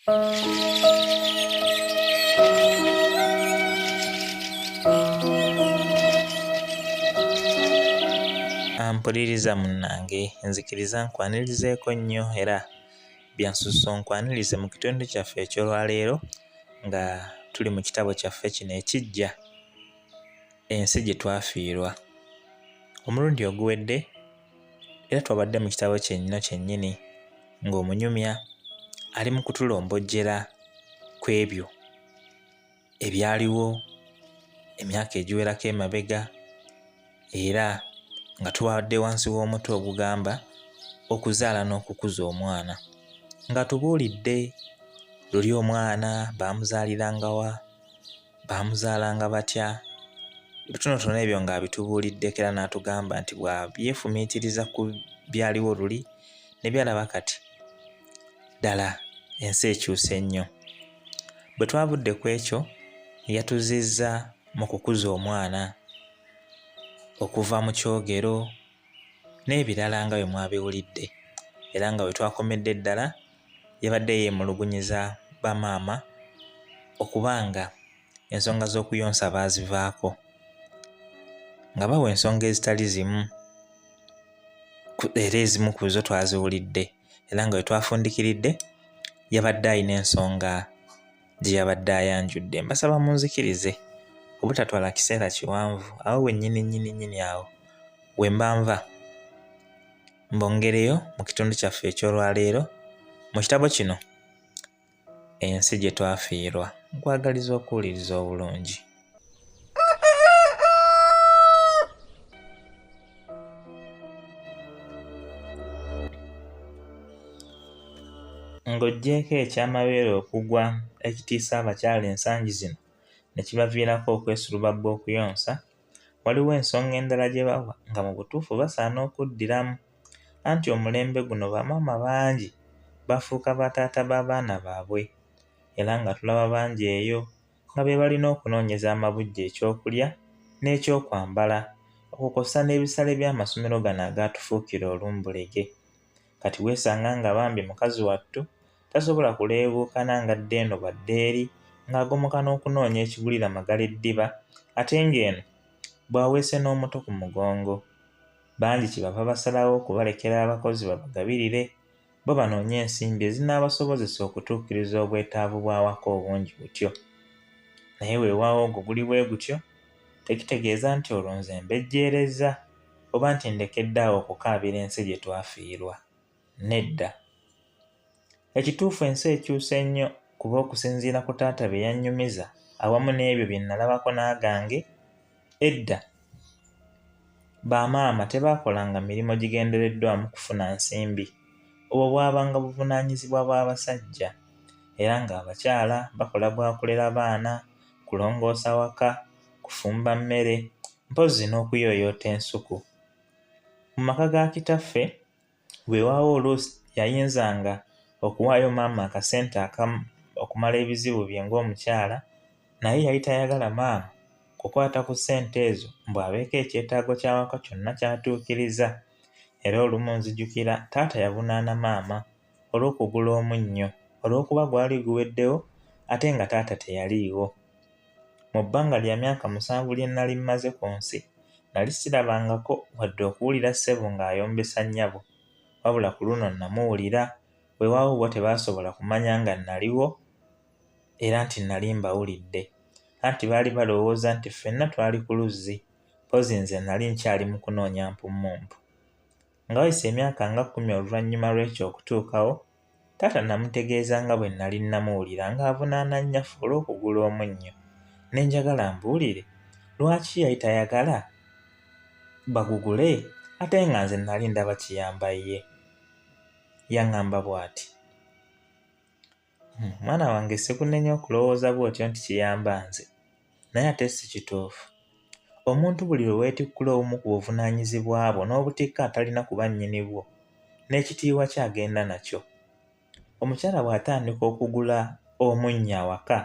Ampuliriza munnange, nzikiriza nkwanirizeeko nnyo era bya nsusso nkwanirize mu kitundu kyaffe eky'olwaleero nga tuli mu kitabo kyaffe kino ekiggya Ensi gye twafiirwa. Omulundi oguwedde era twabadde mu kitabo kino kyennyini ng'omunyumya ali mu kutulombojjera ku ebyo ebyaliwo emyaka egiwerako emabega era nga tubadde wansi w'omutwe ogugamba okuzaala n'okukuza omwana. Ng'atubuulidde luli omwana baamuzaaliranga wa, baamuzaalanga batya, ebitonotono ebyo ng'abitubuuliddeko era n'atugamba nti bw'abyefumiitiriza ku byaliwo luli ne by'alaba kati, ddala ensi ekyuse nnyo. Bwe twavudde ku ekyo, yatuzizza mu kukuza omwana okuva mu kyogero n'ebirala nga bwe mwabiwulidde era nga we twakomedde ddala yabadde yeemulugunyiza bamaama okuba nga ensonga z'okuyonsa baazivaako nga bawa ensonga ezitali zimu era ezimu ku zo twaziwulidde era nga we twafundikiridde yabadde alina ensonga gye yabadde ayanjudde. Mbasaba munzikirize obutatwala kiseera kiwanvu awo wennyini nnyini nnyini awo we mba nva mbongereyo mu kitundu kyaffe eky'olwaleero mu kitabo kino Ensi gye twafiirwa. Nkwagaliza okuwuliriza obulungi. Ng'oggyeeko eky'amabeere okugwa ekitiisa abakyala ensangi zino ne kibaviirako okwesulubabba okuyonsa, waliwo ensonga endala gye bawa nga mu butuufu basaana okuddiramu anti omulembe guno bamaama bangi bafuuka bataata b'abaana baabwe era nga tulaba bangi eyo nga be balina okunoonyeza amabujje ekyokulya n'ekyokwambala okwo kw'ossa n'ebisale by'amasomero gano agaatufuukira olumbulege. Kati weesanga nga bambi mukazi wattu tasobola kuleebuukana ng'adda eno bw'adda eri ng'agomoka n'okunoonya ekigulira magala eddiba ate ng'eno bw'aweese n'omuto ku mugongo. Bangi kye bava basalawo okubalekera abakozi babagabirire bo banoonye ensimbi ezinaabasobozesa okutuukiriza obwetaavu bw'awaka obungi butyo. Naye weewaawo ogwo guli bwe gutyo tekitegeeza nti olwo nze mbejjeerezza oba nti ndekedde awo okukaabira ensi gye twafiirwa. Nedda. Ekituufu ensi ekyuse nnyo kuba okusinziira ku taata bye yannyumiza awamu n'ebyo bye nnalabako n'agange, edda bamaama tebaakolanga mirimu gigendereddwamu kufuna nsimbi, obwo bwabanga buvunaanyizibwa bwa basajja era ng'abakyala bakola gwa kulera baana, kulongoosa waka, kufumba mmere mpozzi n'okuyooyoota ensuku. Mu maka ga kitaffe Weewaawo oluusi yayinzanga okuwaayo maama akasente akamu okumala ebizibu bye ng'omukyala, naye yali tayagala maama kukwata ku ssente ezo mbu abeeko ekyetaago ky'awaka kyonna ky'atuukiriza. Era olumu nzijukira taata yavunaana maama olw'okugula omunnyo olw'okuba gwali guweddewo ate nga taata teyaliiwo. Mu bbanga lya myaka musanvu lye nnali mmaze ku nsi, nnali sirabangako wadde okuwulira ssebo ng'ayombesa nnyabo. Wabula ku luno nnamuwulira, weewaawo bo tebaasobola kumanya nga nnaliwo era nti nnali mbawulidde. Anti baali balowooza nti ffenna twali ku luzzi, mpozzi nze nnali nkyali mu kunoonya mpummumpu. Nga wayise emyaka nga kkumi oluvannyuma lw'ekyo okutuukawo, Taata nnamutegeeza nga bwe nnali nnamuwulira ng'avunaana nnyaffe olw'okugula omunnyo ne njagala ambuulire lwaki yali tayagala bagugule ate nga nze nnali ndaba kiyamba ye. Yaŋŋamba bw'ati, Mwana wange sikunenya okulowooza bw'otyo nti kiyamba nze naye ate si kituufu. Omuntu buli lwe weetikkula obumu ku buvunaanyizibwa bwo n'obutikka atalina kuba nnyini bwo, n'ekitiibwa kye agenda nakyo. Omukyala bw'atandika okugula omunnyo awaka,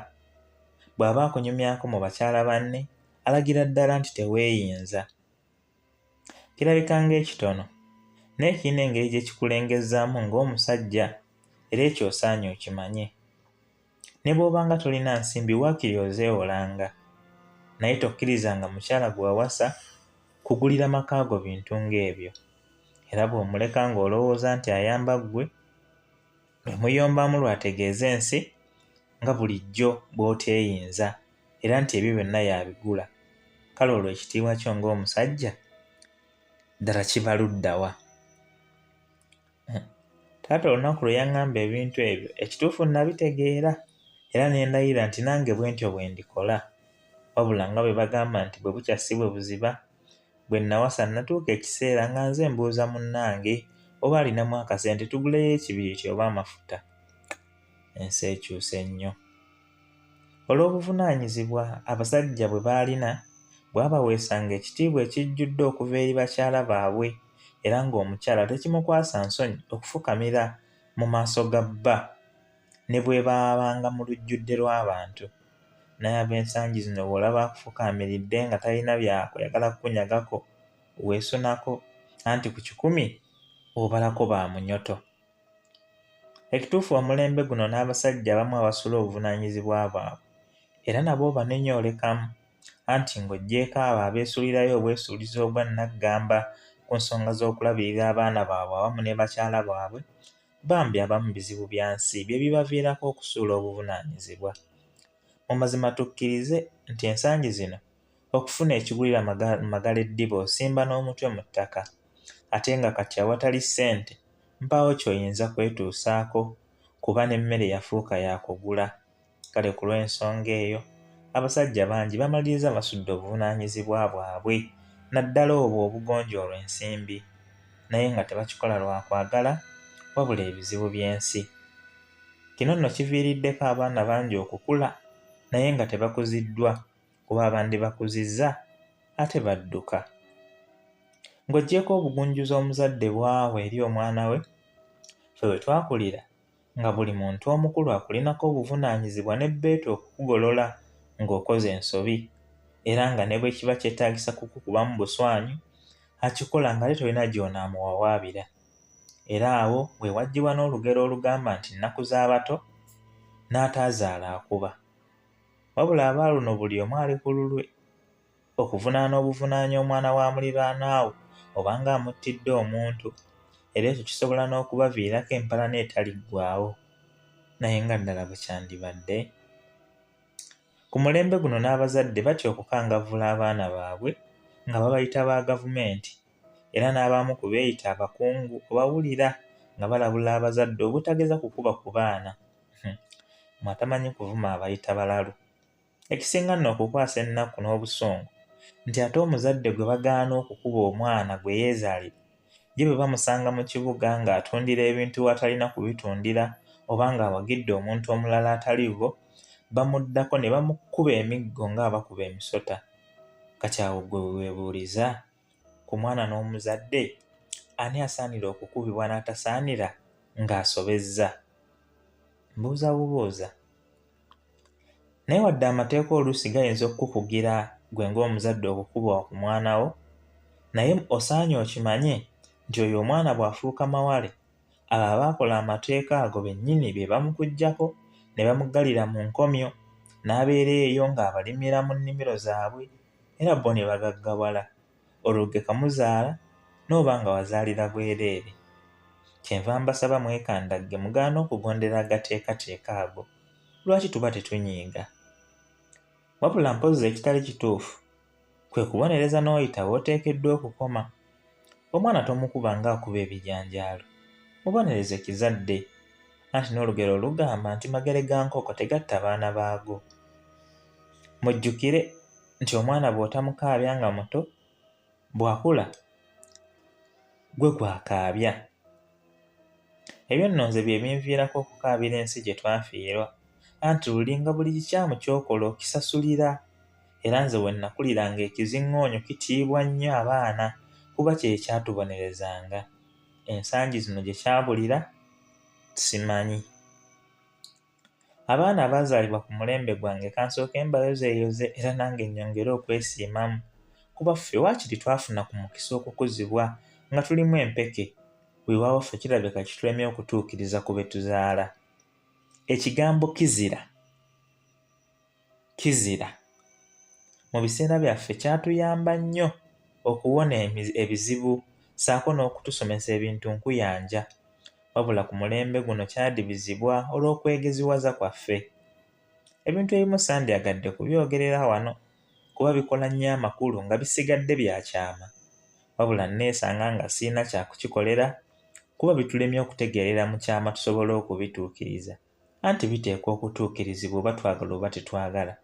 bw'aba akunyumyako mu bakyala banne alagira ddala nti teweeyinza. Kirabika ng'ekitono naye kirina engeri gye kikulengezzaamu ng'omusajja era ekyo osaanye okimanye. Ne bw'obanga tolina nsimbi waakiri ozeewolanga naye tokkirizanga mukyala gwe wawasa kugulira maka go bintu ng'ebyo. Era bw'omuleka ng'olowooza nti ayamba ggwe, lwe muyombamu lw'ategeeza ensi nga bulijjo bw'oteeyinza era nti ebyo byonna y'abigula. Kale olwo ekitiibwa kyo ng'omusajja ddala kiba ludda wa? Taata olunaku lwe yaŋŋamba ebintu ebyo ekituufu nnabitegeera era ne ndayira nti nange bwentyo bwe ndikola. Wabula nga bwe bagamba nti bwe bukya si bwe buziba, bwe nnawasa nnatuuka ekiseera nga nze mbuuza munnange oba alinamu akasente tuguleyo ekibiriiti oba amafuta. Ensi ekyuse nnyo. Olw'obuvunaanyizibwa abasajja bwe baalina bwabaweesanga ekitiibwa ekijjudde okuva eri bakyala baabwe era ng'omukyala tekimukwasa nsonyi okufukamira mu maaso ga bba ne bwe baabanga mu lujjudde lw'abantu. Naye ab'ensangi zino bw'olaba akufukaamiridde nga talina by'ayagala kukunyagako weesunako anti ku kikumi obalako ba munyoto. Ekituufu omulembe guno n'abasajja abamu abasuula obuvunaanyizibwa bwabwe era nabo obanenya olekamu anti ng'oggyeeko abo abeesuulirayo obwesuulizi obwa nnaggamba ku nsonga z'okulabirira abaana baabwe awamu ne bakyala baabwe, bambi abamu bizibu bya nsi bye bibaviirako okusuula obuvunaanyizibwa. Mu mazima tukkirize nti ensangi zino okufuna ekigulira magala eddiba osimba n'omutwe mu ttaka ate nga kati awatali ssente mpaawo ky'oyinza kwetuusaako kuba n'emmere yafuuka ya kugula. Kale ku lw'ensonga eyo abasajja bangi bamaliriza basudde obuvunaanyizibwa bwabwe naddala obwo obugonjoolwa ensimbi naye nga tebakikola lwa kwagala wabula ebizibu by'ensi. Kino nno kiviiriddeko abaana bangi okukula naye nga tebakuziddwa kuba abandibakuzizza ate badduka. Ng'oggyeeko obugunjuzi omuzadde bw'awa eri omwana we, ffe we twakulira nga buli muntu omukulu akulinako obuvunaanyizibwa n'ebbeetu okukugolola ng'okoze ensobi era nga ne bwe kiba kyetaagisa kukukubamu buswanyu akikola ng'ate tolina gy'onaamuwawaabira. Era awo we waggyibwa n'olugero olugamba nti nnaku z'abato n'ataazaala akuba. Wabula aba luno buli omu ali ku lulwe. Okuvunaana obuvunaanyi omwana wa muliraanwa wo oba ng'amuttidde omuntu era ekyo kisobola n'okubaviirako empalana etaliggwaawo. Naye nga ddala bwe kyandibadde? Ku mulembe guno n'abazadde batya okukangavvula abaana baabwe nga babayita ba gavumenti era n'abamu ku beeyita abakungu obawulira nga balabula abazadde obutageza kukuba ku baana. Mmwe atamanyi kuvuma abayita balalu. Ekisinga nno okukwasa ennaku n'obusungu nti ate omuzadde gwe bagaana okukuba omwana gwe yeezaalira ye bwe bamusanga mu kibuga ng'atundira ebintu w'atalina kubitundira oba ng'awagidde omuntu omulala atali bo, bamuddako ne bamukuba emiggo ng'abakuba emisota. Kati awo ggwe we weebuuliza, ku mwana n'omuzadde ani asaanira okukubibwa n'atasaanira ng'asobezza? Mbuuza bubuuza. Naye wadde amateeka oluusi gayinza okukukugira ggwe ng'omuzadde okukuba ku mwana wo, naye osaanye okimanye nti oyo omwana bw'afuuka mawale, abo abaakola amateeka ago bennyini be bamukuggyako ne bamuggalira mu nkomyo n'abeera eyo ng'abalimira mu nnimiro zaabwe era bo ne bagaggawala. Olwo ggwe kamuzaala n'oba nga wazaalira bwereere. Kyenva mbasaba mwekandagge mugaane okugondera agateekateeka ago. Lwaki tuba tetunyiiga? Wabula mpozzi ekitali kituufu kwe kubonereza n'oyita w'oteekeddwa okukoma. Omwana tomukuba ng'akuba ebijanjaalo. Mubonereze kizadde. Anti n'olugero lugamba nti magere ga nkoko tegatta baana baago. Mujjukire nti omwana bw'otamukaabya nga muto, bw'akula ggwe gw'akaabya. Ebyo nno nze bye binviirako okukaabira ensi gye twafiirwa. Anti luli nga buli kikyamu ky'okola okisasulira. Era nze we nakulira ng'ekizingoonyo kitiibwa nnyo abaana kuba kye kyatubonerezanga. Ensangi zino gye kyabulira simanyi. Abaana abaazaalibwa ku mulembe gwange kansooke mbayozeeyoze era nange nnyongere okwesiimamu kuba ffe waakiri twafuna ku mukisa okukuzibwa nga tulimu empeke, weewaawo ffe kirabika kitulemye okutuukiriza ku be tuzaala. Ekigambo kizira Kizira. Mu biseera byaffe kyatuyamba nnyo okuwona ebizibu ssaako n'okutusomesa ebintu nkuyanja. Wabula ku mulembe guno kyadibizibwa olw'okwegeziwaza kwaffe. Ebintu ebimu sandyagadde kubyogerera wano kuba bikola nnyo amakulu nga bisigadde bya kyama. Wabula nneesanga nga sirina kya kukikolera kuba bitulemye okutegeerera mu kyama tusobole okubituukiriza. Anti biteekwa okutuukirizibwa oba twagala oba tetwagala.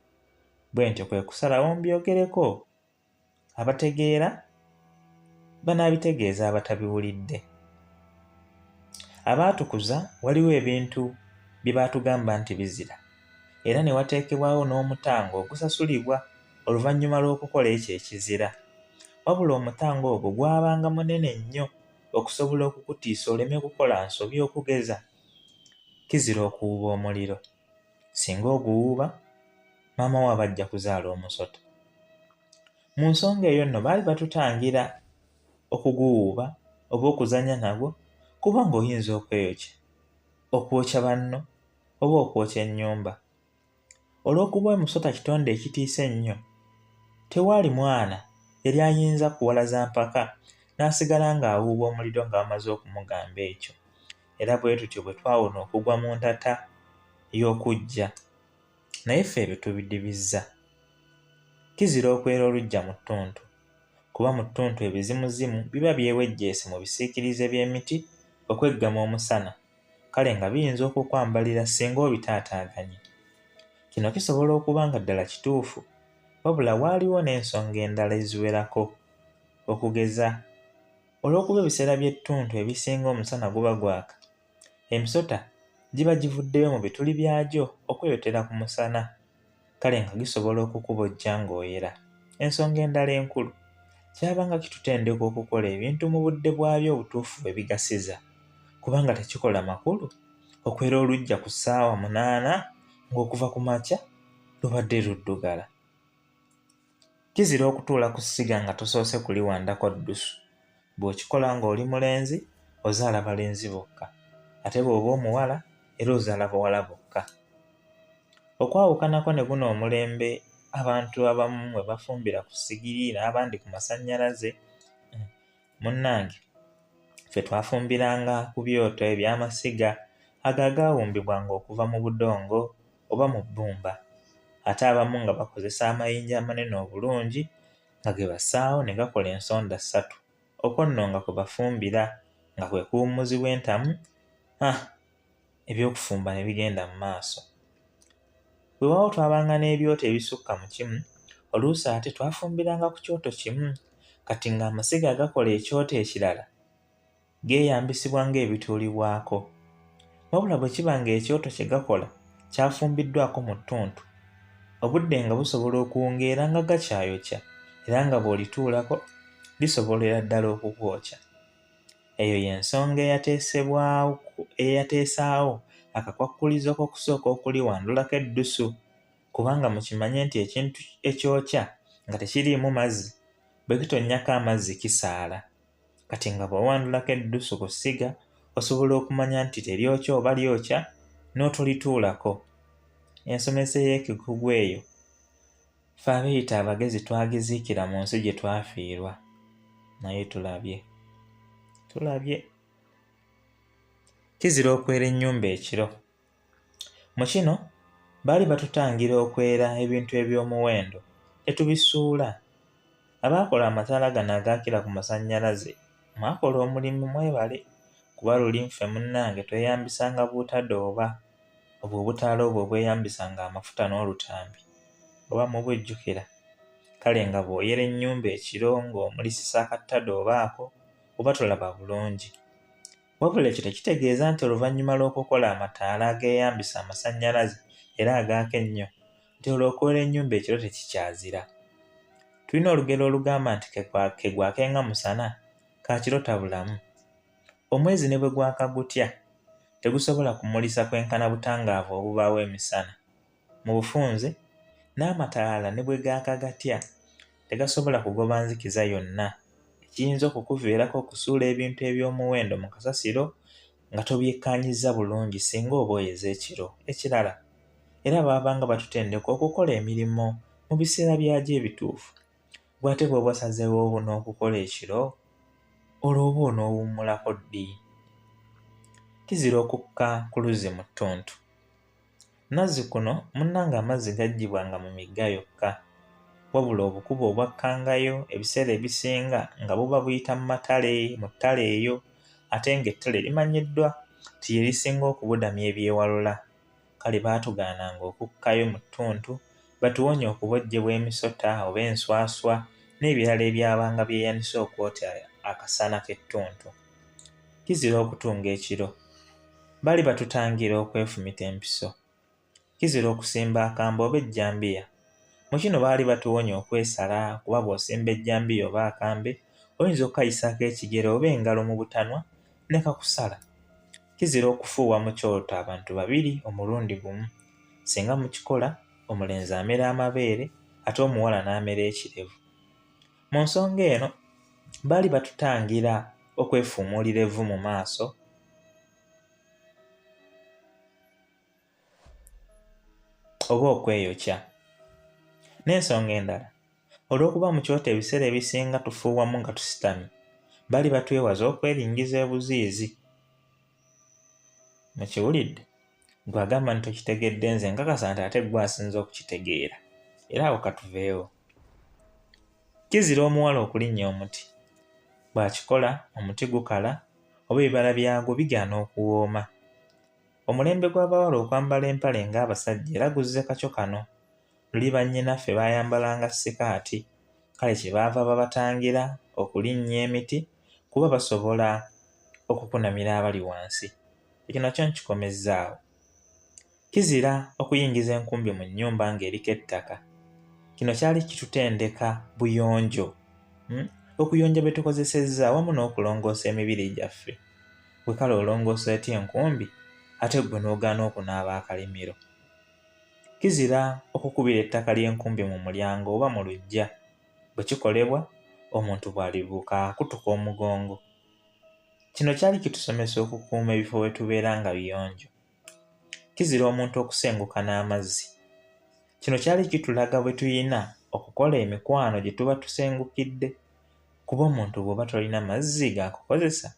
Bwentyo kwe kusalawo mbyogereko. Abategeera banaabitegeeza abatabiwulidde. Abaatukuza waliwo ebintu bye baatugamba nti bizira era ne wateekebwawo n'omutango ogusasulibwa oluvannyuma lw'okukola ekyo ekizira. Wabula omutango ogwo gwabanga munene nnyo okusobola okukutiisa oleme kukola nsobi okugeza, kizira okuwuuba omuliro. Singa oguwuuba, maama wo aba ajja kuzaala omusota. Mu nsonga eyo nno baali batutangira okuguwuuba oba okuzannya nagwo kubanga oyinza okweyokya, okwokya banno oba okwokya ennyumba. Olw'okuba omusota kitonde ekitiisa ennyo, tewaali mwana yali ayinza kuwalaza mpaka n'asigala ng'awuuba omuliro nga bamaze okumugamba ekyo. Era bwe tutyo bwe twawona okugwa mu ntata y'okuggya. Naye ffe ebyo tubidibizza. Kizira okwera oluggya mu ttuntu kuba mu ttuntu ebizimuzimu biba byewejjeese mu bisiikirize by'emiti okweggama omusana kale nga biyinza okukwambalira singa obitaataaganya. Kino kisobola okuba nga ddala kituufu wabula waaliwo n'ensonga endala eziwerako. Okugeza, olw'okuba ebiseera by'ettuntu ebisinga omusana guba gwaka, emisota giba givuddeyo mu bituli byagyo okweyotera ku musana kale nga gisobola okukubojja ng'oyera. Ensonga endala enkulu, kyabanga kitutendeka okukola ebintu mu budde bwabyo obutuufu we bigasiza kubanga tekikola makulu okwera oluggya ku ssaawa munaana ng'okuva ku makya lubadde luddugala. Kizira okutuula ku ssiga nga tosoose kuliwandako ddusu. Bw'okikola ng'oli mulenzi ozaala balenzi bokka ate bw'oba omuwala era ozaala bawala bokka. Okwawukanako ne guno omulembe abantu abamu mwe bafumbira ku ssigiri n'abandi ku masannyalaze, munnange ffe twafumbiranga ku byoto eby'amasiga ago agaawumbibwanga okuva mu budongo oba mu bbumba ate abamu nga bakozesa amayinja amanene obulungi nga ge bassaawo ne gakola ensonda ssatu okwo nno nga kwe bafumbira nga kwe kuwummuzibwa entamu ah eby'okufumba ne bigenda mu maaso. Weewaawo twabanga n'ebyoto ebisukka mu kimu, oluusi ate twafumbiranga ku kyoto kimu kati ng'amasiga agakola ekyoto ekirala geeyambisibwa ng'ebituulibwako. Wabula bwe kiba ng'ekyoto kye gakola kyafumbiddwako mu ttuntu, obudde nga busobola okuwungeera nga gakyayokya era nga bw'olituulako lisobolera ddala okukwokya. Eyo y'ensonga eyateesaawo akakwakkulizo k'okusooka okuliwandulako eddusu kubanga mukimanye nti ekintu ekyokya nga tekiriimu mazzi bwe kitonnyako amazzi kisaala. Kati nga bw'owandulako eddusu ku ssiga osobola okumanya nti teryokya oba lyokya n'otolituulako. Ensomesa ey'ekikugu eyo ffe abeeyita abagezi twagiziikira mu nsi gye twafiirwa. Naye tulabye. Tulabye. Kizira okwera ennyumba ekiro. Mu kino baali batutangira okwera ebintu eby'omuwendo tetubisuula. Abaakola amataala gano agaakira ku masannyalaze mwakola omulimu mwebale kuba luli ffe munnange tweyambisanga buutadooba obwo obutaala obwo obweyambisanga amafuta n'olutambi oba mubujjukira? Kale nga bw'oyera ennyumba ekiro ng'omulisisa akatadooba ako oba tolaba bulungi. Wabula ekyo tekitegeeza nti oluvannyuma lw'okukola amataala ageeyambisa amasannyalaze era agaaka ennyo nti olwo okwera ennyumba ekiro tekikyazira. Tulina olugero olugamba nti kegwakenga musana, ka kiro tabulamu. Omwezi ne bwe gwaka gutya, tegusobola kumulisa kwenkana butangaavu obubaawo emisana. Mu bufunze, n'amataala ne bwe gaaka gatya, tegasobola kugoba nzikiza yonna ekiyinza okukuviirako okusuula ebintu eby'omuwendo mu kasasiro nga tobyekkaanyizza bulungi singa oba oyeze ekiro. Ekirala, Era baabanga batutendeka okukola emirimu mu biseera byagyo ebituufu. Ggwe ate bw'oba osazeewo n'okukola ekiro, olwo oba onoowummulako ddi? Kizira okukka ku luzzi mu ttuntu. Nazzikuno munnange amazzi gaggyibwanga mu migga yokka. Wabula obukubo obwakkangayo ebiseera ebisinga nga buba buyita mu matale, mu ttale eyo ate ng'ettale limanyiddwa nti lye lisinga okubudamya ebyewalula. Kale baatugaananga okukkayo mu ttuntu batuwonye okubojjebwa emisota oba enswaswa n'ebirala ebyabanga byeyanise okwota akasana k'ettuntu. Kizira okutunga ekiro. Baali batutangira okwefumita empiso. Kizira okusimba akambe oba ejjambiya. Mu kino baali batuwonya okwesala kuba bw'osimba ejjambiya oba akambe oyinza okukayisaako ekigere oba engalo mu butanwa ne kakusala. Kizira okufuuwa mu kyoto abantu babiri omulundi gumu. Singa mukikola, omulenzi amera amabeere ate omuwala n'amera ekirevu. Mu nsonga eno baali batutangira okwefuumuulira evvu mu maaso oba okweyokya. N'ensonga endala, olw'okuba mu kyoto ebiseera ebisinga tufuuwamu nga tusitamye, baali batwewaza okweringiza ebuziizi. Mukiwulidde? Ggwe agamba nti tokitegedde nze nkakasa nti ate ggwe asinze okukitegeera. Era awo katuveewo. Kizira omuwala okulinnya omuti. Bw'akikola, omuti gukala oba ebibala byagwo bigaana okuwooma. Omulembe gw'abawala okwambala empale ng'abasajja era guzze kakyo kano. Luli bannyinaffe baayambalanga sikaati, kale kye baava babatangira okulinnya emiti kuba basobola okukunamira abali wansi. Ekyo nakyo nkikomezzaawo. Kizira okuyingiza enkumbi mu nnyumba ng'eriko ettaka. Kino kyali kitutendeka buyonjo, okuyonja bye tukozesezza awamu n'okulongoosa emibiri gyaffe. Ggwe kale olongoosa otya enkumbi ate ggwe n'ogaana okunaaba akalimiro? Kizira okukubira ettaka ly'enkumbi mu mulyango oba mu luggya. Bwe kikolebwa, omuntu bw'alibuuka akutuka omugongo. Kino kyali kitusomesa okukuuma ebifo we tubeera nga biyonjo. Kizira omuntu okusenguka n'amazzi. Kino kyali kitulaga bwe tulina okukola emikwano gye tuba tusengukidde kuba omuntu bw'oba tolina mazzi ga kukozesa,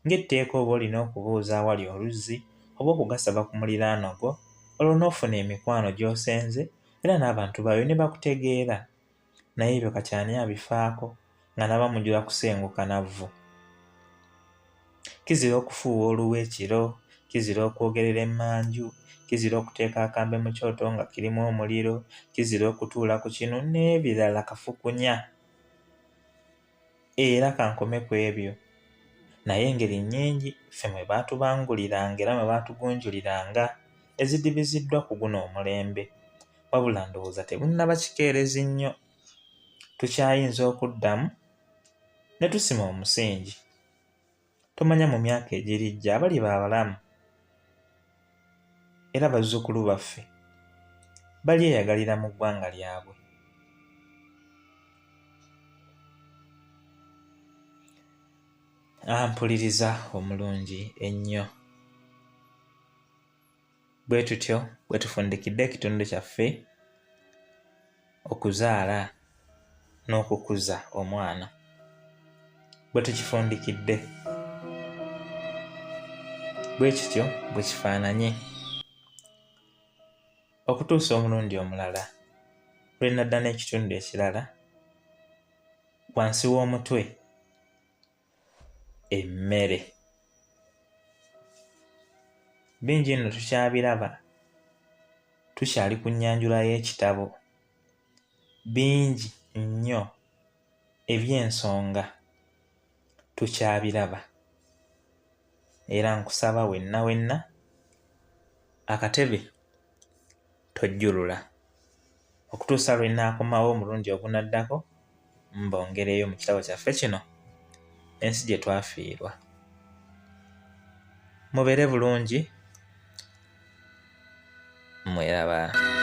ng'etteeka oba olina okubuuza awali oluzzi oba okugasaba ku muliraano gwo olwo n'ofuna emikwano gy'osenze era n'abantu baayo ne bakutegeera. Naye ebyo kati ani abifaako nga n'abamu mujula kusenguka na vvu. Kizira okufuuwa oluwa ekiro, kizira okwogerera emmanju, kizira okuteeka akambe mu kyoto nga kirimu omuliro, kizira okutuula ku kinu n'ebirala kafukunya. Era kankome ku ebyo. Naye engeri nnyingi ffe mwe baatubanguliranga era mwe baatugunjuliranga ezidibiziddwa ku guno omulembe. Wabula ndowooza tebunnaba kikeerezi nnyo. Tukyayinza okuddamu ne tusima omusingi. Tomanya mu myaka egirijja abaliba abalamu era bazzukulu baffe balyeyagalira mu ggwanga lyabwe. Ampuliriza omulungi ennyo. Bwe tutyo bwe tufundikidde ekitundu kyaffe okuzaala n'okukuza omwana. Bwe tukifundikidde. Bwe kityo bwe kifaananye. Okutuusa omulundi omulala lwe nnadda n'ekitundu ekirala wansi w'omutwe emmere. Bingi nno tukyabiraba, tukyali ku nnyanjula y'ekitabo. Bingi nnyo eby'ensonga tukyabiraba. Era nkusaba wenna wenna akatebe tojjulula. Okutuusa lwe nnaakomawo omulundi ogunaddako mbongereyo mu kitabo kyaffe kino Ensi gye twafiirwa. Mubeere bulungi, mweraba.